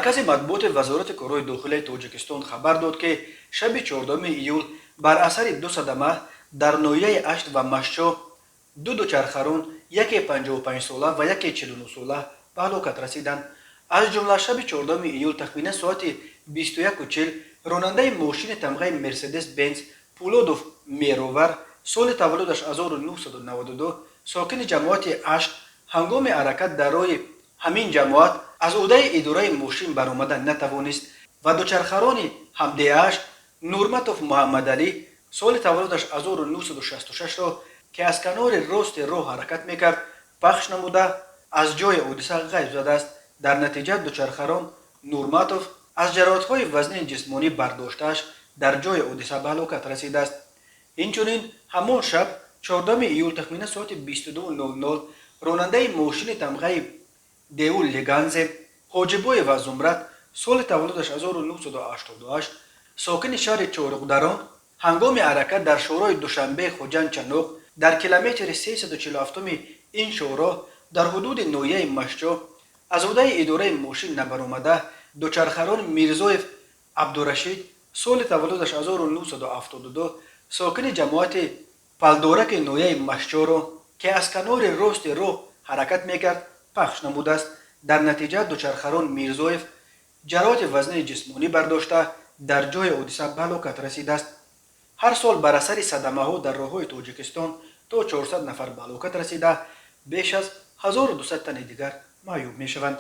Маркази матбуоти Вазорати корҳои дохилаи Тоҷикистон хабар дод, ки шаби 4 июл бар асари ду садама дар ноҳияи Ашт ва Машчо ду дучархарон, яке 55-сола ва яке 49-сола, ба ҳалокат расиданд. Аз ҷумла, шаби 4 июл тахминан соати 21:40 ронандаи мошини тамғаи Мерседес Бенз Пулодов Меровар, соли таваллудаш 1992, сокини ҷамоати Ашт, ҳангоми ҳаракат дар роҳи ҳамин ҷамоат аз ӯҳдаи идораи мошин баромада натавонист ва дучархарони ҳамдеҳааш Нурматов Муҳаммадалӣ, соли таваллудаш 1966-ро, ки аз канори рости роҳ ҳаракат мекард, пахш намуда, аз ҷои ҳодиса ғайб задааст. Дар натиҷа дучархарон Нурматов аз ҷароҳатҳои вазнини ҷисмонӣ бардоштааш дар ҷои ҳодиса ба ҳалокат расидааст. Инчунин, ҳамон шаб, 4 июл, тахминан соати 22:00 ронандаи мошини тамғаи Деу Леганзе Ҳоҷибоева Зумрад, соли таваллудаш 1988, сокини шаҳри Чоруғдарон, ҳангоми ҳаракат дар шоҳроҳи Душанбе Хуҷанд Чаноқ дар километри 347-уми ин шоҳроҳ дар ҳудуди ноҳияи Машчо аз ӯҳдаи идораи мошин набаромада, дучархарон Мирзоев Абдурашид, соли таваллудаш 1972, сокини ҷамоати Палдораки ноҳияи Машчоро, ки аз канори рости роҳ ҳаракат мекард, пахш намудааст. Дар натиҷа дучархарон Мирзоев ҷароҳати вазнини ҷисмонӣ бардошта, дар ҷои ҳодиса ба ҳалокат расидааст. Ҳар сол бар асари садамаҳо дар роҳҳои Тоҷикистон то 400 нафар ба ҳалокат расида, беш аз 1200 тани дигар маъюб мешаванд.